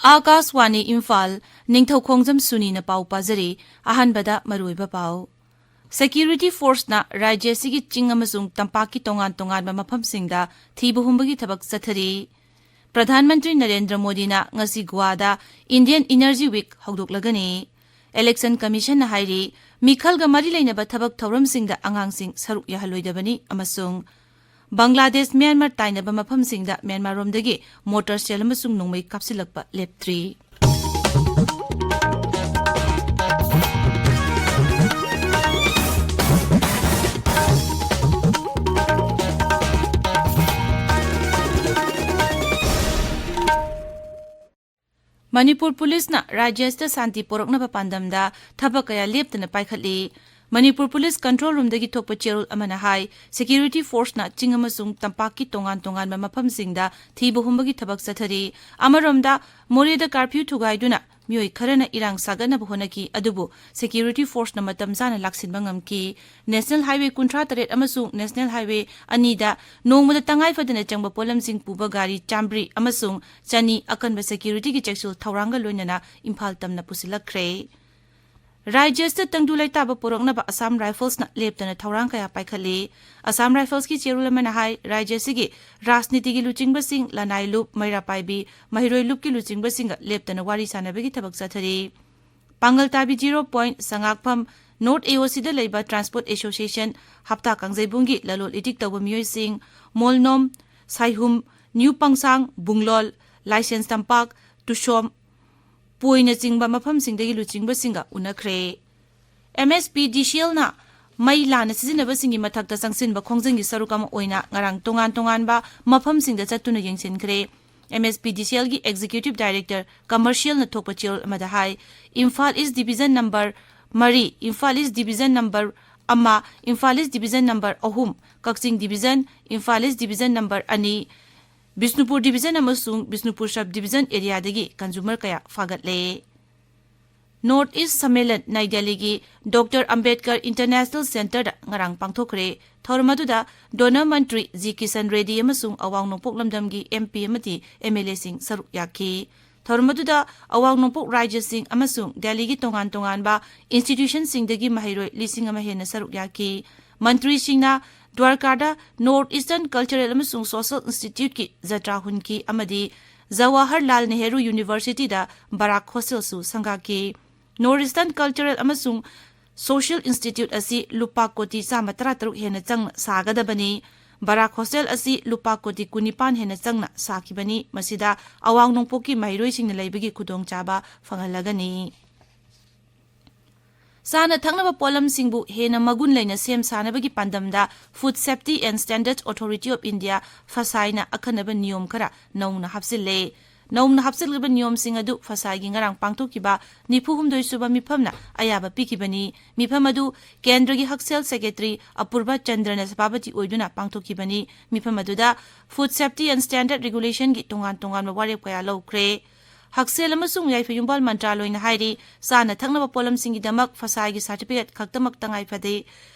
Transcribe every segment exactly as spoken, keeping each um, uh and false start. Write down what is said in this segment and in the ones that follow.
ꯑꯥꯀꯥꯁꯋꯥꯅꯤ ꯏꯝꯐꯥꯜ, ꯅꯤꯡꯊꯧꯈꯣꯡꯖꯝ ꯁꯨꯅꯤꯅ ꯄꯥꯎ ꯄꯥꯖꯔꯤ꯫ ꯑꯍꯥꯟꯕꯗ ꯃꯔꯨꯑꯣꯏꯕ ꯄꯥꯎ꯫ ꯁꯦꯀ꯭ꯌꯨꯔꯤꯇꯤ ꯐꯣꯔꯁꯅ ꯔꯥꯖ꯭ꯌ ꯑꯁꯤꯒꯤ ꯆꯤꯡ ꯑꯃꯁꯨꯡ ꯇꯝꯄꯥꯛꯀꯤ ꯇꯣꯉꯥꯟ ꯇꯣꯉꯥꯟꯕ ꯃꯐꯝꯁꯤꯡꯗ ꯊꯤꯕ ꯍꯨꯝꯕꯒꯤ ꯊꯕꯛ ꯆꯠꯊꯔꯤ꯫ ꯄ꯭ꯔꯙꯥꯟ ꯃꯟꯇ꯭ꯔꯤ ꯅꯔꯦꯟꯗ꯭ꯔ ꯃꯣꯗꯤꯅ ꯉꯁꯤ ꯒꯣꯋꯥꯗ Indian Energy Week ꯍꯧꯗꯣꯛꯂꯒꯅꯤ꯫ ꯏꯂꯦꯛꯁꯟ ꯀꯃꯤꯁꯟꯅ ꯍꯥꯏꯔꯤ, ꯃꯤꯈꯜꯒ ꯃꯔꯤ ꯂꯩꯅꯕ ꯊꯕꯛ ꯊꯧꯔꯝꯁꯤꯡꯗ ꯑꯉꯥꯡꯁꯤꯡ ꯁꯔꯨꯛ ꯌꯥꯍꯜꯂꯣꯏꯗꯕꯅꯤ ꯑꯃꯁꯨꯡ ꯕꯪꯒ꯭ꯂꯥꯗꯦꯁ ꯃ꯭ꯌꯥꯟꯃꯥꯔ ꯇꯥꯏꯅꯕ ꯃꯐꯝꯁꯤꯡꯗ ꯃ꯭ꯌꯥꯟꯃꯥꯔꯔꯣꯝꯗꯒꯤ ꯃꯣꯇꯣꯔ ꯁꯦꯜ ꯑꯃꯁꯨꯡ ꯅꯣꯡꯃꯩ ꯀꯥꯞꯁꯤꯜꯂꯛꯄ ꯂꯦꯞꯇ꯭ꯔꯤ꯫ ꯃꯅꯤꯄꯨꯔ ꯄꯨꯂꯤꯁꯅ ꯔꯥꯖ꯭ꯌ ꯑꯁꯤꯗ ꯁꯥꯟꯇꯤ ꯄꯣꯔꯛꯅꯕ ꯄꯥꯟꯗꯝꯗ ꯊꯕꯛ ꯀꯌꯥ ꯂꯦꯞꯇꯅ ꯄꯥꯏꯈꯠꯂꯤ꯫ ꯃꯅꯤꯄꯨꯔ ꯄꯨꯂꯤꯁ ꯀꯟꯇ꯭ꯔꯣꯜ ꯔꯨꯝꯗꯒꯤ ꯊꯣꯛꯄ ꯆꯦꯔꯣꯜ ꯑꯃꯅ ꯍꯥꯏ, ꯁꯦꯀ꯭ꯌꯨꯔꯤꯇꯤ ꯐꯣꯔꯁꯅ ꯆꯤꯡ ꯑꯃꯁꯨꯡ ꯇꯝꯄꯥꯛꯀꯤ ꯇꯣꯉꯥꯟ ꯇꯣꯉꯥꯟꯕ ꯃꯐꯝꯁꯤꯡꯗ ꯊꯤꯕ ꯍꯨꯝꯕꯒꯤ ꯊꯕꯛ ꯆꯠꯊꯔꯤ꯫ ꯑꯃꯔꯣꯝꯗ, ꯃꯣꯔꯦꯗ ꯀꯥꯔꯐ꯭ꯌꯨ ꯊꯨꯒꯥꯏꯗꯨꯅ ꯃꯤꯑꯣꯏ ꯈꯔꯅ ꯏꯔꯥꯡ ꯁꯥꯒꯠꯅꯕ ꯍꯣꯠꯅꯈꯤ, ꯑꯗꯨꯕꯨ ꯁꯦꯀ꯭ꯌꯨꯔꯤꯇꯤ ꯐꯣꯔꯁꯅ ꯃꯇꯝ ꯆꯥꯅ ꯂꯥꯛꯁꯤꯟꯕ ꯉꯝꯈꯤ꯫ ꯅꯦꯁꯅꯦꯜ ꯍꯥꯏꯋꯦ ꯀꯨꯟꯊ꯭ꯔꯥ ꯇꯔꯦꯠ ꯑꯃꯁꯨꯡ ꯅꯦꯁꯅꯦꯜ ꯍꯥꯏꯋꯦ ꯑꯅꯤꯗ ꯅꯣꯡꯃꯗ ꯇꯉꯥꯏ ꯐꯗꯅ ꯆꯪꯕ ꯄꯣꯠꯂꯝꯁꯤꯡ ꯄꯨꯕ ꯒꯥꯔꯤ ꯆꯥꯝꯃꯔꯤ ꯑꯃꯁꯨꯡ ꯆꯅꯤ ꯑꯀꯟꯕ ꯁꯦꯀ꯭ꯌꯨꯔꯤꯇꯤꯒꯤ ꯆꯦꯛꯁꯤꯜ ꯊꯧꯔꯥꯡꯒ ꯂꯣꯏꯅꯅ ꯏꯝꯐꯥꯜ ꯇꯝꯅ ꯄꯨꯁꯤꯜꯂꯛꯈ꯭ꯔꯦ꯫ ꯔꯥꯖ꯭ꯌ ꯑꯁꯤꯗ ꯇꯪꯗꯨ ꯂꯩꯇꯥꯕ ꯄꯨꯔꯛꯅꯕ ꯑꯁꯥꯝ ꯔꯥꯏꯐꯜꯁꯅ ꯂꯦꯞꯇꯅ ꯊꯧꯔꯥꯡ ꯀꯌꯥ ꯄꯥꯏꯈꯠꯂꯤ꯫ ꯑꯁꯥꯝ ꯔꯥꯏꯐꯜꯁꯀꯤ ꯆꯦꯔꯣꯜ ꯑꯃꯅ ꯍꯥꯏ, ꯔꯥꯖ꯭ꯌ ꯑꯁꯤꯒꯤ ꯔꯥꯖꯅꯤꯇꯤꯒꯤ ꯂꯨꯆꯤꯡꯕꯁꯤꯡ, ꯂꯅꯥꯏ ꯂꯨꯞ, ꯃꯩꯔꯥ ꯄꯥꯏꯕꯤ, ꯃꯍꯩꯔꯣꯏ ꯂꯨꯞꯀꯤ ꯂꯨꯆꯤꯡꯕꯁꯤꯡꯒ ꯂꯦꯞꯇꯅ ꯋꯥꯔꯤ ꯁꯥꯟꯅꯕꯒꯤ ꯊꯕꯛ ꯆꯠꯊꯔꯤ꯫ ꯄꯥꯡꯒꯜ ꯇꯥꯕꯤ ꯖꯤꯔꯣ ꯄꯣꯏꯟꯠ ꯁꯉꯥꯛꯐꯝ ꯅꯣꯔꯠ ꯑꯦ ꯑꯣ ꯁꯤꯗ ꯂꯩꯕ ꯇ꯭ꯔꯥꯟꯁꯄꯣꯔꯠ ꯑꯦꯁꯣꯁꯤꯌꯦꯁꯟ ꯍꯞꯇꯥ ꯀꯥꯡꯖꯩꯕꯨꯡꯒꯤ ꯂꯂꯣꯟ ꯏꯇꯤꯛ ꯇꯧꯕ ꯃꯤꯑꯣꯏꯁꯤꯡ ꯃꯣꯜꯅꯣꯝ, ꯁꯥꯏꯍꯨꯝ, ꯅ꯭ꯌꯨ ꯄꯪꯁꯥꯡ, ꯕꯨꯡꯂꯣꯜ, ꯂꯥꯏꯁꯦꯟꯁ ꯇꯝꯄꯥꯛ, ꯇꯨꯁꯣꯝ, ꯄꯣꯏꯅꯆꯤꯡꯕ ꯃꯐꯝꯁꯤꯡꯗꯒꯤ ꯂꯨꯆꯤꯡꯕꯁꯤꯡꯒ ꯎꯅꯈ꯭ꯔꯦ꯫ ꯑꯦꯝ ꯑꯦꯁ ꯄꯤ ꯗꯤ ꯁꯤ ꯑꯦꯜꯅ ꯃꯩ ꯂꯥꯟꯅ ꯁꯤꯖꯤꯟꯅꯕꯁꯤꯡꯒꯤ ꯃꯊꯛꯇ ꯆꯪꯁꯤꯟꯕ ꯈꯣꯡꯖꯪꯒꯤ ꯁꯔꯨꯛ ꯑꯃ ꯑꯣꯏꯅ ꯉꯔꯥꯡ ꯇꯣꯉꯥꯟ ꯇꯣꯉꯥꯟꯕ ꯃꯐꯝꯁꯤꯡꯗ ꯆꯠꯇꯨꯅ ꯌꯦꯡꯁꯤꯟꯈ꯭ꯔꯦ꯫ ꯑꯦꯝ ꯑꯦꯁ ꯄꯤ ꯗꯤ ꯁꯤ ꯑꯦꯜꯒꯤ ꯑꯦꯛꯖꯤꯀ꯭ꯌꯨꯇꯤꯚ ꯗꯥꯏꯔꯦꯛꯇꯔ ꯀꯃꯔꯁꯤꯌꯦꯜꯅ ꯊꯣꯛꯄ ꯆꯦꯔꯣꯜ ꯑꯃꯗ ꯍꯥꯏ, ꯏꯝꯐꯥꯜ ꯏꯁ ꯗꯤꯕꯤꯖꯟ ꯅꯝꯕꯔ ꯃꯔꯤ, ꯏꯝꯐꯥꯜ ꯏꯁ ꯗꯤꯕꯤꯖꯟ ꯅꯝꯕꯔ ꯑꯃ, ꯏꯝꯐꯥꯜ ꯏꯁ ꯗꯤꯕꯤꯖꯟ ꯅꯝꯕꯔ ꯑꯍꯨꯝ, ꯀꯛꯆꯤꯡ ꯗꯤꯕꯤꯖꯟ, ꯏꯝꯐꯥꯜ ꯏꯁ ꯗꯤꯕꯤꯖꯟ ꯅꯝꯕꯔ ꯑꯅꯤ, ꯕꯤꯁꯅꯨꯄꯨꯔ ꯗꯤꯕꯤꯖꯟ ꯑꯃꯁꯨꯡ ꯕꯤꯁꯅꯨꯄꯨꯔ ꯁꯕ ꯗꯤꯕꯤꯖꯟ ꯑꯦꯔꯤꯌꯥꯗꯒꯤ ꯀꯟꯖꯨꯃꯔ ꯀꯌꯥ ꯐꯥꯒꯠꯂꯦ꯫ ꯅꯣꯔꯠ ꯏꯁ ꯁꯝꯃꯦꯂꯟ ꯅꯥꯏ ꯗꯦꯜꯂꯤꯒꯤ ꯗꯣꯛꯇꯔ ꯑꯝꯕꯦꯗꯀꯔ ꯏꯟꯇꯔꯅꯦꯁꯅꯦꯜ ꯁꯦꯟꯇꯔꯗ ꯉꯔꯥꯡ ꯄꯥꯡꯊꯣꯛꯈ꯭ꯔꯦ꯫ ꯊꯧꯔꯝ ꯑꯗꯨꯗ ꯗꯣꯅꯔ ꯃꯟꯇ꯭ꯔꯤ ꯖꯤ ꯀꯤꯁꯟ ꯔꯦꯗꯤ ꯑꯃꯁꯨꯡ ꯑꯋꯥꯡ ꯅꯣꯡꯄꯣꯛ ꯂꯝꯗꯝꯒꯤ ꯑꯦꯝ ꯄꯤ ꯑꯃꯗꯤ ꯑꯦꯝ ꯑꯦꯜ ꯑꯦꯁꯤꯡ ꯁꯔꯨꯛ ꯌꯥꯈꯤ꯫ ꯊꯧꯔꯝ ꯑꯗꯨꯗ ꯑꯋꯥꯡ ꯅꯣꯡꯄꯣꯛ ꯔꯥꯖ꯭ꯌꯁꯤꯡ ꯑꯃꯁꯨꯡ ꯗꯦꯜꯂꯤꯒꯤ ꯇꯣꯉꯥꯟ ꯇꯣꯉꯥꯟꯕ institutionꯁꯤꯡꯗꯒꯤ ꯃꯍꯩꯔꯣꯏ ꯂꯤꯁꯤꯡ ꯑꯃ ꯍꯦꯟꯅ ꯁꯔꯨꯛ ꯌꯥꯈꯤ꯫ ꯃꯟꯇ꯭ꯔꯤꯁꯤꯡꯅ ꯗ꯭ꯋꯥꯔꯀꯥꯗ North Eastern Cultural ꯑꯃꯁꯨꯡ Social Instituteꯀꯤ ꯖꯇ꯭ꯔꯥ ꯍꯨꯟꯈꯤ ꯑꯃꯗꯤ ꯖꯋꯥꯍꯔꯂꯥꯜ ꯅꯦꯍꯔꯨ Universityꯗ ꯕꯔꯥꯛ ꯍꯣꯁꯇꯦꯜꯁꯨ ꯁꯪꯒꯥꯈꯤ꯫ North Eastern Cultural ꯑꯃꯁꯨꯡ Social Institute ꯑꯁꯤ ꯂꯨꯄꯥ ꯀꯣꯇꯤ ꯆꯥꯝꯃ ꯇꯔꯥꯇꯔꯨꯛ ꯍꯦꯟꯅ ꯆꯪꯅ ꯁꯥꯒꯗꯕꯅꯤ꯫ ꯕꯔꯥꯛ ꯍꯣꯁꯇꯦꯜ ꯑꯁꯤ ꯂꯨꯄꯥ ꯀꯣꯇꯤ ꯀꯨꯟꯅꯤꯄꯥꯟ ꯍꯦꯟꯅ ꯆꯪꯅ ꯁꯥꯈꯤꯕꯅꯤ꯫ ꯃꯁꯤꯗ ꯑꯋꯥꯡ ꯅꯣꯡꯄꯣꯛꯀꯤ ꯃꯍꯩꯔꯣꯏꯁꯤꯡꯅ ꯂꯩꯕꯒꯤ ꯈꯨꯗꯣꯡꯆꯥꯕ ꯐꯪꯍꯜꯂꯒꯅꯤ꯫ ꯆꯥꯅ ꯊꯛꯅꯕ ꯄꯣꯠꯂꯝꯁꯤꯡꯕꯨ ꯍꯦꯟꯅ ꯃꯒꯨꯟ ꯂꯩꯅ ꯁꯦꯝ ꯁꯥꯅꯕꯒꯤ ꯄꯥꯟꯗꯝꯗ Food Safety and Standards Authority of India, ꯐꯁꯥꯏꯅ ꯑꯈꯟꯅꯕ ꯅꯤꯌꯣꯝ ꯈꯔ ꯅꯧꯅ ꯍꯥꯞꯆꯤꯜꯂꯦ꯫ ꯅꯧꯅ ꯍꯥꯞꯆꯤꯜꯂꯤꯕ ꯅꯤꯌꯣꯝꯁꯤꯡ ꯑꯗꯨ ꯐꯁꯥꯏꯒꯤ ꯉꯔꯥꯡ ꯄꯥꯡꯊꯣꯛꯈꯤꯕ ꯅꯤꯐꯨ ꯍꯨꯝꯗꯣꯏ ꯁꯨꯕ ꯃꯤꯐꯝꯅ ꯑꯌꯥꯕ ꯄꯤꯈꯤꯕꯅꯤ꯫ ꯃꯤꯐꯝ ꯑꯗꯨ ꯀꯦꯟꯗ꯭ꯔꯒꯤ ꯍꯛꯁꯦꯜ ꯁꯦꯀ꯭ꯔꯦꯇꯔꯤ ꯑꯄꯨꯔꯕ ꯆꯟꯗ꯭ꯔꯅ ꯁꯚꯥꯄꯇꯤ ꯑꯣꯏꯗꯨꯅ ꯄꯥꯡꯊꯣꯛꯈꯤꯕꯅꯤ꯫ ꯃꯤꯐꯝ ꯑꯗꯨꯗ Food Safety and Standard Regulationꯒꯤ ꯇꯣꯉꯥꯟ ꯇꯣꯉꯥꯟꯕ ꯋꯥꯔꯦꯞ ꯀꯌꯥ ꯂꯧꯈ꯭ꯔꯦ꯫ ꯍꯛꯁꯦꯜ ꯑꯃꯁꯨꯡ ꯌꯥꯏꯐ ꯌꯨꯝꯕꯥꯜ ꯃꯟꯇ꯭ꯔꯥꯂꯣꯏꯅ ꯍꯥꯏꯔꯤ, ꯆꯥꯅ ꯊꯛꯅꯕ ꯄꯣꯠꯂꯝꯁꯤꯡꯒꯤꯗꯃꯛ ꯐꯁꯥꯏꯒꯤ ꯁꯥꯔꯇꯤꯐꯤꯀꯦꯠ ꯈꯛꯇꯃꯛ ꯇꯉꯥꯏ ꯐꯗꯦ꯫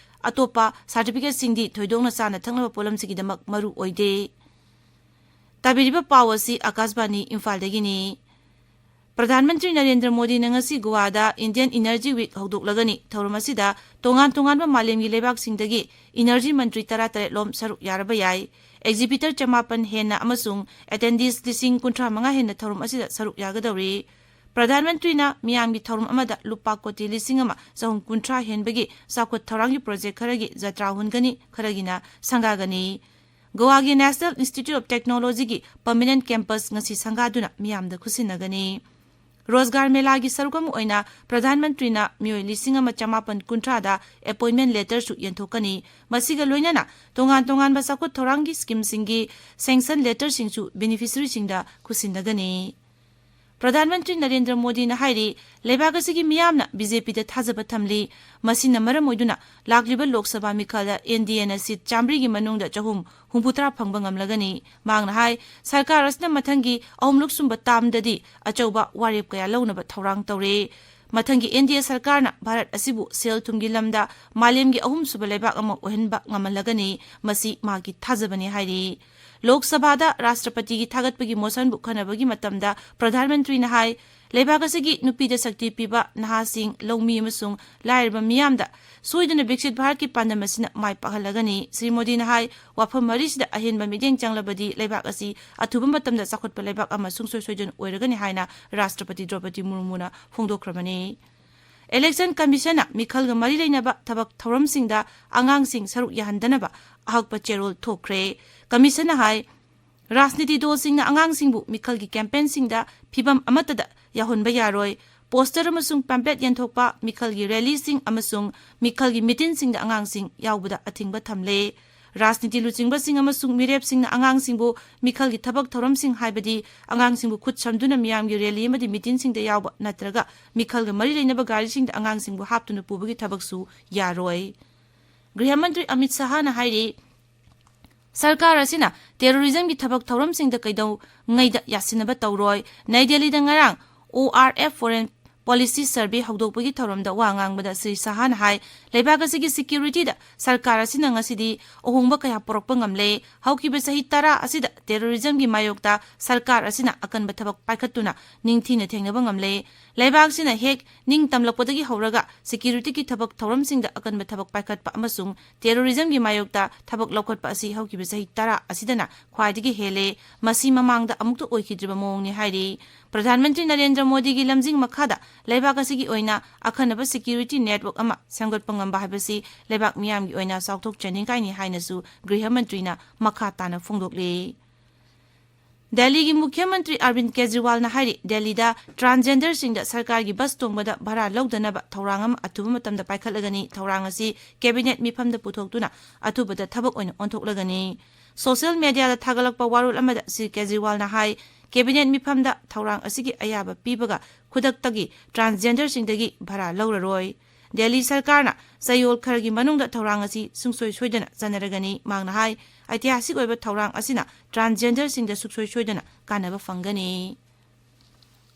ꯑꯇꯣꯞꯄ ꯁꯥꯔꯇꯤꯐꯤꯀꯦꯠꯁꯤꯡꯗꯤ ꯊꯣꯏꯗꯣꯛꯅ ꯆꯥꯅ ꯊꯛꯅꯕ ꯄꯣꯠꯂꯝꯁꯤꯡꯒꯤꯗꯃꯛ ꯃꯔꯨ ꯑꯣꯏꯗꯦ꯫ ꯇꯥꯕꯤꯔꯤꯕ ꯄꯥꯎ ꯑꯁꯤ ꯑꯀꯥꯁꯕꯥꯅꯤ ꯏꯝꯐꯥꯜꯗꯒꯤꯅꯤ꯫ ꯄ꯭ꯔꯙꯥꯟ ꯃꯟꯇ꯭ꯔꯤ ꯅꯔꯦꯟꯗ꯭ꯔ ꯃꯣꯗꯤꯅ ꯉꯁꯤ ꯒꯣꯋꯥꯗ Indian Energy Week ꯍꯧꯗꯣꯛꯂꯒꯅꯤ꯫ ꯊꯧꯔꯝ ꯑꯁꯤꯗ ꯇꯣꯉꯥꯟ ꯇꯣꯉꯥꯟꯕ ꯃꯥꯂꯦꯝꯒꯤ ꯂꯩꯕꯥꯛꯁꯤꯡꯗꯒꯤ Energy ꯃꯟꯇ꯭ꯔꯤ ꯇꯔꯥꯇꯔꯦꯠ ꯂꯣꯝ ꯁꯔꯨꯛ ꯌꯥꯔꯕ ꯌꯥꯏ꯫ Exhibitor ꯆꯃꯥꯄꯟ ꯍꯦꯟꯅ ꯑꯃꯁꯨꯡ attendees ꯂꯤꯁꯤꯡ ꯀꯨꯟꯊ꯭ꯔꯥ ꯃꯉꯥ ꯍꯦꯟꯅ ꯊꯧꯔꯝ ꯑꯁꯤꯗ ꯁꯔꯨꯛ ꯌꯥꯒꯗꯧꯔꯤ꯫ ꯄ꯭ꯔꯙꯥꯟ ꯃꯟꯇ꯭ꯔꯤꯅ ꯃꯤꯌꯥꯝꯒꯤ ꯊꯧꯔꯝ ꯑꯃꯗ ꯂꯨꯄꯥ ꯀꯣꯇꯤ ꯂꯤꯁꯤꯡ ꯑꯃ ꯆꯍꯨꯝ ꯀꯨꯟꯊ꯭ꯔꯥ ꯍꯦꯟꯕꯒꯤ ꯆꯥꯎꯈꯠ ꯊꯧꯔꯥꯡꯒꯤ ꯄ꯭ꯔꯣꯖꯦꯛ ꯈꯔꯒꯤ ꯖꯇ꯭ꯔꯥ ꯍꯨꯟꯒꯅꯤ, ꯈꯔꯒꯤꯅ ꯁꯪꯒꯥꯒꯅꯤ꯫ ꯒꯣꯋꯥꯒꯤ National Institute of Technologyꯒꯤ permanent campus ꯉꯁꯤ ꯁꯪꯒꯥꯗꯨꯅ ꯃꯤꯌꯥꯝꯗ ꯈꯨꯠꯁꯤꯟꯅꯒꯅꯤ꯫ ꯔꯣꯖꯒꯥꯔ ꯃꯦꯂꯥꯒꯤ ꯁꯔꯨꯛ ꯑꯃ ꯑꯣꯏꯅ ꯄ꯭ꯔꯙꯥꯟ ꯃꯟꯇ꯭ꯔꯤꯅ ꯃꯤꯑꯣꯏ ꯂꯤꯁꯤꯡ ꯑꯃ ꯆꯃꯥꯄꯟ ꯀꯨꯟꯊ꯭ꯔꯥꯗ appointment letterꯁꯨ ꯌꯦꯟꯊꯣꯛꯀꯅꯤ꯫ ꯃꯁꯤꯒ ꯂꯣꯏꯅꯅ ꯇꯣꯉꯥꯟ ꯇꯣꯉꯥꯟꯕ ꯆꯥꯎꯈꯠ ꯊꯧꯔꯥꯡꯒꯤ schemeꯁꯤꯡꯒꯤ sanction letterꯁꯤꯡꯁꯨ beneficiaryꯁꯤꯡꯗ ꯈꯨꯠꯁꯤꯟꯅꯒꯅꯤ꯫ ꯄ꯭ꯔꯙꯥꯟ ꯃꯟꯇ꯭ꯔꯤ ꯅꯔꯦꯟꯗ꯭ꯔ ꯃꯣꯗꯤꯅ ꯍꯥꯏꯔꯤ, ꯂꯩꯕꯥꯛ ꯑꯁꯤꯒꯤ ꯃꯤꯌꯥꯝꯅ BJPꯗ ꯊꯥꯖꯕ ꯊꯝꯂꯤ꯫ ꯃꯁꯤꯅ ꯃꯔꯝ ꯑꯣꯏꯗꯨꯅ ꯂꯥꯛꯂꯤꯕ ꯂꯣꯛ ꯁꯚꯥ ꯃꯤꯈꯜꯗ NDAꯅ seat ꯆꯥꯃꯔꯤꯒꯤ ꯃꯅꯨꯡꯗ ꯆꯍꯨꯝ ꯍꯨꯝꯐꯨꯇꯔꯥ ꯐꯪꯕ ꯉꯝꯂꯒꯅꯤ꯫ ꯃꯍꯥꯛꯅ ꯍꯥꯏ, ꯁꯔꯀꯥꯔ ꯑꯁꯤꯅ ꯃꯊꯪꯒꯤ ꯑꯍꯨꯝꯂꯛ ꯁꯨꯝꯕ termꯗꯗꯤ ꯑꯆꯧꯕ ꯋꯥꯔꯦꯞ ꯀꯌꯥ ꯂꯧꯅꯕ ꯊꯧꯔꯥꯡ ꯇꯧꯔꯦ꯫ ꯃꯊꯪꯒꯤ NDA ꯁꯔꯀꯥꯔꯅ ꯚꯥꯔꯠ ꯑꯁꯤꯕꯨ ꯁꯦꯜ ꯊꯨꯝꯒꯤ ꯂꯝꯗ ꯃꯥꯂꯦꯝꯒꯤ ꯑꯍꯨꯝꯁꯨꯕ ꯂꯩꯕꯥꯛ ꯑꯃ ꯑꯣꯏꯍꯟꯕ ꯉꯝꯍꯜꯂꯒꯅꯤ꯫ ꯃꯁꯤ ꯃꯍꯥꯛꯀꯤ ꯊꯥꯖꯕꯅꯤ ꯍꯥꯏꯔꯤ꯫ ꯂꯣꯛ ꯁꯚꯥꯗ ꯔꯥꯁꯇ꯭ꯔꯄꯇꯤꯒꯤ ꯊꯥꯒꯠꯄꯒꯤ ꯃꯣꯁꯟꯕꯨ ꯈꯟꯅꯕꯒꯤ ꯃꯇꯝꯗ ꯄ꯭ꯔꯙꯥꯟ ꯃꯟꯇ꯭ꯔꯤꯅ ꯍꯥꯏ, ꯂꯩꯕꯥꯛ ꯑꯁꯤꯒꯤ ꯅꯨꯄꯤꯗ ꯁꯛꯇꯤ ꯄꯤꯕ ꯅꯍꯥꯁꯤꯡ, ꯂꯧꯃꯤ ꯑꯃꯁꯨꯡ ꯂꯥꯏꯔꯕ ꯃꯤꯌꯥꯝꯗ ꯁꯣꯏꯗꯅ ꯕꯤꯛꯁꯤꯠ ꯚꯥꯔꯠꯀꯤ ꯄꯥꯟꯗꯝ ꯑꯁꯤꯅ ꯃꯥꯏ ꯄꯥꯛꯍꯜꯂꯒꯅꯤ꯫ ꯁ꯭ꯔꯤ ꯃꯣꯗꯤꯅ ꯍꯥꯏ, ꯋꯥꯐꯝ ꯃꯔꯤꯁꯤꯗ ꯑꯍꯦꯟꯕ ꯃꯤꯠꯌꯦꯡ ꯆꯪꯂꯕꯗꯤ ꯂꯩꯕꯥꯛ ꯑꯁꯤ ꯑꯊꯨꯕ ꯃꯇꯝꯗ ꯆꯥꯎꯈꯠꯄ ꯂꯩꯕꯥꯛ ꯑꯃ ꯁꯨꯡꯁꯣꯏ ꯁꯣꯏꯗꯅ ꯑꯣꯏꯔꯒꯅꯤ ꯍꯥꯏꯅ ꯔꯥꯁꯇ꯭ꯔꯄꯇꯤ ꯗ꯭ꯔꯧꯄꯗꯤ ꯃꯨꯔꯃꯨꯅ ꯐꯣꯡꯗꯣꯛꯈ꯭ꯔꯕꯅꯤ꯫ ꯏꯂꯦꯛꯁꯟ ꯀꯃꯤꯁꯟꯅ ꯃꯤꯈꯜꯒ ꯃꯔꯤ ꯂꯩꯅꯕ ꯊꯕꯛ ꯊꯧꯔꯝꯁꯤꯡꯗ ꯑꯉꯥꯡꯁꯤꯡ ꯁꯔꯨꯛ ꯌꯥꯍꯟꯗꯅꯕ ꯑꯍꯛꯄ ꯆꯦꯔꯣꯜ ꯊꯣꯛꯈ꯭ꯔꯦ꯫ ꯀꯃꯤꯁꯟꯅ ꯍꯥꯏ, ꯔꯥꯖꯅꯤꯇꯤ ꯗꯜꯁꯤꯡꯅ ꯑꯉꯥꯡꯁꯤꯡꯕꯨ ꯃꯤꯈꯜꯒꯤ ꯀꯦꯝꯄꯦꯟꯁꯤꯡꯗ ꯐꯤꯚꯝ ꯑꯃꯠꯇꯗ ꯌꯥꯎꯍꯟꯕ ꯌꯥꯔꯣꯏ꯫ ꯄꯣꯁꯇꯔ ꯑꯃꯁꯨꯡ ꯄꯦꯝꯄ꯭ꯂꯦꯠ ꯌꯦꯟꯊꯣꯛꯄ, ꯃꯤꯈꯜꯒꯤ ꯔꯦꯂꯤꯁꯤꯡ ꯑꯃꯁꯨꯡ ꯃꯤꯈꯜꯒꯤ ꯃꯤꯇꯤꯟꯁꯤꯡꯗ ꯑꯉꯥꯡꯁꯤꯡ ꯌꯥꯎꯕꯗ ꯑꯊꯤꯡꯕ ꯊꯝꯂꯦ꯫ ꯔꯥꯖꯅꯤꯇꯤ ꯂꯨꯆꯤꯡꯕꯁꯤꯡ ꯑꯃꯁꯨꯡ ꯃꯤꯔꯦꯞꯁꯤꯡꯅ ꯑꯉꯥꯡꯁꯤꯡꯕꯨ ꯃꯤꯈꯜꯒꯤ ꯊꯕꯛ ꯊꯧꯔꯝꯁꯤꯡ, ꯍꯥꯏꯕꯗꯤ ꯑꯉꯥꯡꯁꯤꯡꯕꯨ ꯈꯨꯠ ꯁꯝꯗꯨꯅ ꯃꯤꯌꯥꯝꯒꯤ ꯔꯦꯂꯤ ꯑꯃꯗꯤ ꯃꯤꯇꯤꯟꯁꯤꯡꯗ ꯌꯥꯎꯕ ꯅꯠꯇ꯭ꯔꯒ ꯃꯤꯈꯜꯒ ꯃꯔꯤ ꯂꯩꯅꯕ ꯒꯥꯔꯤꯁꯤꯡꯗ ꯑꯉꯥꯡꯁꯤꯡꯕꯨ ꯍꯥꯞꯇꯨꯅ ꯄꯨꯕꯒꯤ ꯊꯕꯛꯁꯨ ꯌꯥꯔꯣꯏ꯫ ꯒ꯭ꯔꯤꯍ ꯃꯟꯇ꯭ꯔꯤ ꯑꯃꯤꯠ ꯁꯍꯥꯅ ꯍꯥꯏꯔꯤ, ꯁꯔꯀꯥꯔ ꯑꯁꯤꯅ ꯇꯦꯔꯣꯔꯤꯖꯝꯒꯤ ꯊꯕꯛ ꯊꯧꯔꯝꯁꯤꯡꯗ ꯀꯩꯗꯧꯉꯩꯗ ꯌꯥꯁꯤꯟꯅꯕ ꯇꯧꯔꯣꯏ꯫ ꯅꯩ ꯗꯦꯜꯂꯤꯗ ꯉꯔꯥꯡ ꯑꯣ R F Foreign Policy Survey ꯍꯧꯗꯣꯛꯄꯒꯤ ꯊꯧꯔꯝꯗ ꯋꯥ ꯉꯥꯡꯕꯗ ꯁ꯭ꯔꯤ ꯁꯍꯥꯅ ꯍꯥꯏ, ꯂꯩꯕꯥꯛ ꯑꯁꯤꯒꯤ ꯁꯦꯀ꯭ꯌꯨꯔꯤꯇꯤꯗ ꯁꯔꯀꯥꯔ ꯑꯁꯤꯅ ꯉꯁꯤꯗꯤ ꯑꯍꯣꯡꯕ ꯀꯌꯥ ꯄꯨꯔꯛꯄ ꯉꯝꯂꯦ꯫ ꯍꯧꯈꯤꯕ ꯆꯍꯤ ꯇꯔꯥ ꯑꯁꯤꯗ ꯇꯦꯔꯣꯔꯤꯖꯝꯒꯤ ꯃꯥꯌꯣꯛꯇ ꯁꯔꯀꯥꯔ ꯑꯁꯤꯅ ꯑꯀꯟꯕ ꯊꯕꯛ ꯄꯥꯏꯈꯠꯇꯨꯅ ꯅꯤꯡꯊꯤꯅ ꯊꯦꯡꯅꯕ ꯉꯝꯂꯦ꯫ ꯂꯩꯕꯥꯛꯁꯤꯅ ꯍꯦꯛ ꯅꯤꯡꯇꯝꯂꯛꯄꯗꯒꯤ ꯍꯧꯔꯒ ꯁꯦꯀ꯭ꯌꯨꯔꯤꯇꯤꯒꯤ ꯊꯕꯛ ꯊꯧꯔꯝꯁꯤꯡꯗ ꯑꯀꯟꯕ ꯊꯕꯛ ꯄꯥꯏꯈꯠꯄ ꯑꯃꯁꯨꯡ ꯇꯦꯔꯣꯔꯤꯖꯝꯒꯤ ꯃꯥꯌꯣꯛꯇ ꯊꯕꯛ ꯂꯧꯈꯠꯄ ꯑꯁꯤ ꯍꯧꯈꯤꯕ ꯆꯍꯤ ꯇꯔꯥ ꯑꯁꯤꯗꯅ ꯈ꯭ꯋꯥꯏꯗꯒꯤ ꯍꯦꯜꯂꯦ꯫ ꯃꯁꯤ ꯃꯃꯥꯡꯗ ꯑꯃꯨꯛꯇ ꯑꯣꯏꯈꯤꯗ꯭ꯔꯤꯕ ꯃꯑꯣꯡꯅꯤ ꯍꯥꯏꯔꯤ꯫ ꯄ꯭ꯔꯙꯥꯟ ꯃꯟꯇ꯭ꯔꯤ ꯅꯔꯦꯟꯗ꯭ꯔ ꯃꯣꯗꯤꯒꯤ ꯂꯝꯖꯤꯡ ꯃꯈꯥꯗ ꯂꯩꯕꯥꯛ ꯑꯁꯤꯒꯤ ꯑꯣꯏꯅ ꯑꯈꯟꯅꯕ ꯁꯦꯀ꯭ꯌꯨꯔꯤꯇꯤ ꯅꯦꯠꯋꯥꯔꯛ ꯑꯃ ꯁꯦꯝꯒꯠꯄ ꯉꯝꯕ ꯍꯥꯏꯕꯁꯤ ꯂꯩꯕꯥꯛ ꯃꯤꯌꯥꯝꯒꯤ ꯑꯣꯏꯅ ꯆꯥꯎꯊꯣꯛꯆꯅꯤꯡꯉꯥꯏꯅꯤ ꯍꯥꯏꯅꯁꯨ ꯒ꯭ꯔꯤꯍ ꯃꯟꯇ꯭ꯔꯤꯅ ꯃꯈꯥ ꯇꯥꯅ ꯐꯣꯡꯗꯣꯛꯂꯤ꯫ ꯗꯦꯜꯂꯤꯒꯤ ꯃꯨꯈ꯭ꯌ ꯃꯟꯇ꯭ꯔꯤ ꯑꯔꯕꯤꯟꯗ ꯀꯦꯖ꯭ꯔꯤꯋꯥꯜꯅ ꯍꯥꯏꯔꯤ, ꯗꯦꯜꯂꯤꯗ ꯇ꯭ꯔꯥꯟꯁꯖꯦꯟꯗꯔꯁꯤꯡꯗ ꯁꯔꯀꯥꯔꯒꯤ ꯕꯁ ꯇꯣꯡꯕꯗ ꯚꯔꯥ ꯂꯧꯗꯅꯕ ꯊꯧꯔꯥꯡ ꯑꯃ ꯑꯊꯨꯕ ꯃꯇꯝꯗ ꯄꯥꯏꯈꯠꯂꯒꯅꯤ꯫ ꯊꯧꯔꯥꯡ ꯑꯁꯤ ꯀꯦꯕꯤꯅꯦꯠ ꯃꯤꯐꯝꯗ ꯄꯨꯊꯣꯛꯇꯨꯅ ꯑꯊꯨꯕꯗ ꯊꯕꯛ ꯑꯣꯏꯅ ꯑꯣꯟꯊꯣꯛꯂꯒꯅꯤ꯫ ꯁꯣꯁꯤꯌꯦꯜ ꯃꯦꯗꯤꯌꯥꯗ ꯊꯥꯒꯠꯂꯛꯄ ꯋꯥꯔꯣꯜ ꯑꯃꯗ ꯁ꯭ꯔꯤ ꯀꯦꯖ꯭ꯔꯤꯋꯥꯜꯅ ꯍꯥꯏ, ꯀꯦꯕꯤꯅꯦꯠ ꯃꯤꯐꯝꯗ ꯊꯧꯔꯥꯡ ꯑꯁꯤꯒꯤ ꯑꯌꯥꯕ ꯄꯤꯕꯒ ꯈꯨꯗꯛꯇꯒꯤ ꯇ꯭ꯔꯥꯟꯁꯖꯦꯟꯗꯔꯁꯤꯡꯗꯒꯤ ꯚꯔꯥ ꯂꯧꯔꯔꯣꯏ꯫ ꯗꯦꯜꯂꯤ ꯁꯔꯀꯥꯔꯅ ꯆꯌꯣꯜ ꯈꯔꯒꯤ ꯃꯅꯨꯡꯗ ꯊꯧꯔꯥꯡ ꯑꯁꯤ ꯁꯨꯡꯁꯣꯏ ꯁꯣꯏꯗꯅ ꯆꯠꯅꯔꯒꯅꯤ꯫ ꯃꯍꯥꯛꯅ ꯍꯥꯏ, ꯑꯩꯇꯤꯍꯥꯁꯤꯛ ꯑꯣꯏꯕ ꯊꯧꯔꯥꯡ ꯑꯁꯤꯅ ꯇ꯭ꯔꯥꯟꯁꯖꯦꯟꯗꯔꯁꯤꯡꯗ ꯁꯨꯡꯁꯣꯏ ꯁꯣꯏꯗꯅ ꯀꯥꯟꯅꯕ ꯐꯪꯒꯅꯤ꯫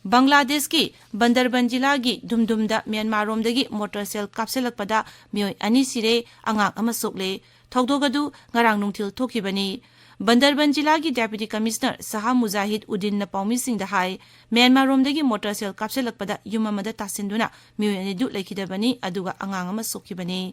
ꯕꯪꯒ꯭ꯂꯥꯗꯦꯁꯀꯤ ꯕꯟꯗꯔꯕꯟ ꯖꯤꯂꯥꯒꯤ ꯙꯨꯝꯙꯨꯝꯗ ꯃ꯭ꯌꯥꯟꯃꯥꯔꯔꯣꯝꯗꯒꯤ ꯃꯣꯇꯣꯔ ꯁꯦꯜ ꯀꯥꯞꯁꯤꯜꯂꯛꯄꯗ ꯃꯤꯑꯣꯏ ꯑꯅꯤ ꯁꯤꯔꯦ, ꯑꯉꯥꯡ ꯑꯃ ꯁꯣꯛꯂꯦ꯫ ꯊꯧꯗꯣꯛ ꯑꯗꯨ ꯉꯔꯥꯡ ꯅꯨꯡꯊꯤꯜ ꯊꯣꯛꯈꯤꯕꯅꯤ꯫ ꯕꯟꯗꯔꯕꯟ ꯖꯤꯂꯥꯒꯤ Deputy Commissioner ꯁꯍꯥ ꯃꯨꯖꯥꯍꯤꯗ ꯎꯗꯤꯟꯅ ꯄꯥꯎꯃꯤꯁꯤꯡꯗ ꯍꯥꯏ, ꯃ꯭ꯌꯥꯟꯃꯥꯔ ꯔꯣꯝꯗꯒꯤ ꯃꯣꯇꯣꯔ ꯁꯦꯜ ꯀꯥꯞꯁꯤꯜꯂꯛꯄꯗ ꯌꯨꯝ ꯑꯃꯗ ꯇꯥꯁꯤꯟꯗꯨꯅ ꯃꯤꯑꯣꯏ ꯑꯅꯤꯗꯨ ꯂꯩꯈꯤꯗꯕꯅꯤ, ꯑꯗꯨꯒ ꯑꯉꯥꯡ ꯑꯃ ꯁꯣꯛꯈꯤꯕꯅꯤ꯫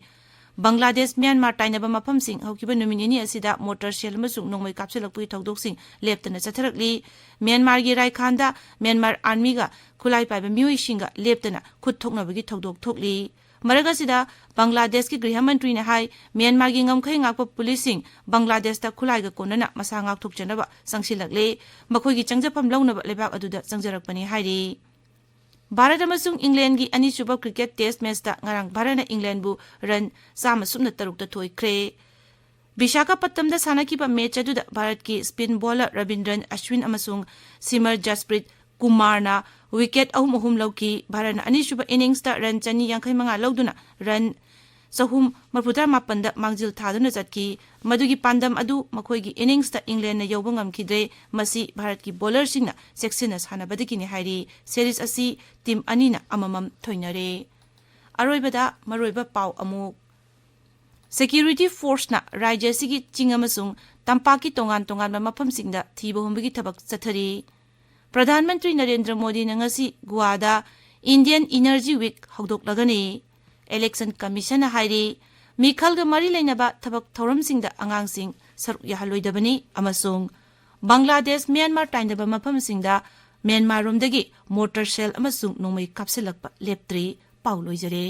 ꯕꯪꯒ꯭ꯂꯥꯗꯦꯁ ꯃ꯭ꯌꯥꯟꯃꯥꯔ ꯇꯥꯏꯅꯕ ꯃꯐꯝꯁꯤꯡ ꯍꯧꯈꯤꯕ ꯅꯨꯃꯤꯠ ꯅꯤꯅꯤ ꯑꯁꯤꯗ ꯃꯣꯇꯣꯔ ꯁꯦꯜ ꯑꯃꯁꯨꯡ ꯅꯣꯡꯃꯩ ꯀꯥꯞꯁꯤꯜꯂꯛꯄꯒꯤ ꯊꯧꯗꯣꯛꯁꯤꯡ ꯂꯦꯞꯇꯅ ꯆꯠꯊꯔꯛꯂꯤ꯫ ꯃ꯭ꯌꯥꯟꯃꯥꯔꯒꯤ ꯔꯥꯏꯈꯥꯟꯗ ꯃ꯭ꯌꯥꯟꯃꯥꯔ ꯑꯥꯔꯃꯤꯒ ꯈꯨꯠꯂꯥꯏ ꯄꯥꯏꯕ ꯃꯤꯑꯣꯏꯁꯤꯡꯒ ꯂꯦꯞꯇꯅ ꯈꯨꯠ ꯊꯣꯛꯅꯕꯒꯤ ꯊꯧꯗꯣꯛ ꯊꯣꯛꯂꯤ꯫ ꯃꯔꯛ ꯑꯁꯤꯗ, ꯕꯪꯒ꯭ꯂꯥꯗꯦꯁꯀꯤ ꯒ꯭ꯔꯤꯍ ꯃꯟꯇ꯭ꯔꯤꯅ ꯍꯥꯏ, ꯃ꯭ꯌꯥꯟꯃꯥꯔꯒꯤ ꯉꯝꯈꯩ ꯉꯥꯛꯄ ꯄꯨꯂꯤꯁꯁꯤꯡ ꯕꯪꯒ꯭ꯂꯥꯗꯦꯁꯇ ꯈꯨꯠꯂꯥꯏꯒ ꯀꯣꯟꯅꯅ ꯃꯁꯥ ꯉꯥꯛꯊꯣꯛꯆꯅꯕ ꯆꯪꯁꯤꯜꯂꯛꯂꯦ꯫ ꯃꯈꯣꯏꯒꯤ ꯆꯪꯖꯐꯝ ꯂꯧꯅꯕ ꯂꯩꯕꯥꯛ ꯑꯗꯨꯗ ꯆꯪꯖꯔꯛꯄꯅꯤ ꯍꯥꯏꯔꯤ꯫ ꯚꯥꯔꯠ ꯑꯃꯁꯨꯡ ꯏꯪꯂꯦꯟꯒꯤ ꯑꯅꯤꯁꯨꯕ ꯀ꯭ꯔꯤꯀꯦꯠ ꯇꯦꯁ ꯃꯦꯆꯇ ꯉꯔꯥꯡ ꯚꯥꯔꯠꯅ ꯏꯪꯂꯦꯟꯕꯨ ꯔꯟ ꯆꯥꯝꯃ ꯁꯨꯞꯅ ꯇꯔꯨꯛꯇ ꯊꯣꯏꯈ꯭ꯔꯦ꯫ ꯕꯤꯁꯥꯈꯥꯄꯠꯇꯝꯗ ꯁꯥꯟꯅꯈꯤꯕ ꯃꯦꯆ ꯑꯗꯨꯗ ꯚꯥꯔꯠꯀꯤ ꯁ꯭ꯄꯤꯟ ꯕꯣꯂꯔ ꯔꯕꯤꯟꯗ꯭ꯔꯟ ꯑꯁ꯭ꯋꯤꯟ ꯑꯃꯁꯨꯡ ꯁꯤꯃꯔ ꯖꯁꯄ꯭ꯔꯤꯠ ꯀꯨꯃꯥꯔꯅ ꯋꯤꯀꯦꯠ ꯑꯍꯨꯝ ꯑꯍꯨꯝ ꯂꯧꯈꯤ꯫ ꯚꯥꯔꯠꯅ ꯑꯅꯤꯁꯨꯕ ꯏꯅꯤꯡꯁꯇ ꯔꯟ ꯆꯅꯤ ꯌꯥꯡꯈꯩ ꯃꯉꯥ ꯂꯧꯗꯨꯅ ꯔꯟ ꯆꯍꯨꯝ ꯃꯔꯤꯐꯨꯇꯔꯥ ꯃꯥꯄꯟꯗ ꯃꯥꯡꯖꯤꯜ ꯊꯥꯗꯨꯅ ꯆꯠꯈꯤ꯫ ꯃꯗꯨꯒꯤ ꯄꯥꯟꯗꯝ ꯑꯗꯨ ꯃꯈꯣꯏꯒꯤ ꯏꯅꯤꯡꯁꯇ ꯏꯪꯂꯦꯟꯅ ꯌꯧꯕ ꯉꯝꯈꯤꯗ꯭ꯔꯦ꯫ ꯃꯁꯤ ꯚꯥꯔꯠꯀꯤ ꯕꯣꯂꯔꯁꯤꯡꯅ ꯆꯦꯛꯁꯤꯟꯅ ꯁꯥꯟꯅꯕꯗꯒꯤꯅꯤ ꯍꯥꯏꯔꯤ꯫ ꯁꯦꯔꯤꯖ ꯑꯁꯤ ꯇꯤꯝ ꯑꯅꯤꯅ ꯑꯃꯃꯝ ꯊꯣꯏꯅꯔꯦ꯫ ꯑꯔꯣꯏꯕꯗ ꯃꯔꯨꯑꯣꯏꯕ ꯄꯥꯎ ꯑꯃꯨꯛ꯫ ꯁꯦꯀ꯭ꯌꯨꯔꯤꯇꯤ ꯐꯣꯔꯁꯅ ꯔꯥꯖ꯭ꯌ ꯑꯁꯤꯒꯤ ꯆꯤꯡ ꯑꯃꯁꯨꯡ ꯇꯝꯄꯥꯛꯀꯤ ꯇꯣꯉꯥꯟ ꯇꯣꯉꯥꯟꯕ ꯃꯐꯝꯁꯤꯡꯗ ꯊꯤꯕ ꯍꯨꯝꯕꯒꯤ ꯊꯕꯛ ꯆꯠꯊꯔꯤ꯫ ꯄ꯭ꯔꯙꯥꯟ ꯃꯟꯇ꯭ꯔꯤ ꯅꯔꯦꯟꯗ꯭ꯔ ꯃꯣꯗꯤꯅ ꯉꯁꯤ ꯒꯣꯋꯥꯗ Indian Energy Week ꯍꯧꯗꯣꯛꯂꯒꯅꯤ꯫ ꯏꯂꯦꯛꯁꯟ ꯀꯃꯤꯁꯟꯅ ꯍꯥꯏꯔꯤ, ꯃꯤꯈꯜꯒ ꯃꯔꯤ ꯂꯩꯅꯕ ꯊꯕꯛ ꯊꯧꯔꯝꯁꯤꯡꯗ ꯑꯉꯥꯡꯁꯤꯡ ꯁꯔꯨꯛ ꯌꯥꯍꯜꯂꯣꯏꯗꯕꯅꯤ ꯑꯃꯁꯨꯡ ꯕꯪꯒ꯭ꯂꯥꯗꯦꯁ ꯃ꯭ꯌꯥꯟꯃꯥꯔ ꯇꯥꯏꯅꯕ ꯃꯐꯝꯁꯤꯡꯗ ꯃ꯭ꯌꯥꯟꯃꯥꯔꯔꯣꯝꯗꯒꯤ ꯃꯣꯇꯣꯔ ꯁꯦꯜ ꯑꯃꯁꯨꯡ ꯅꯣꯡꯃꯩ ꯀꯥꯞꯁꯤꯜꯂꯛꯄ ꯂꯦꯞꯇ꯭ꯔꯤ꯫ ꯄꯥꯎ ꯂꯣꯏꯖꯔꯦ꯫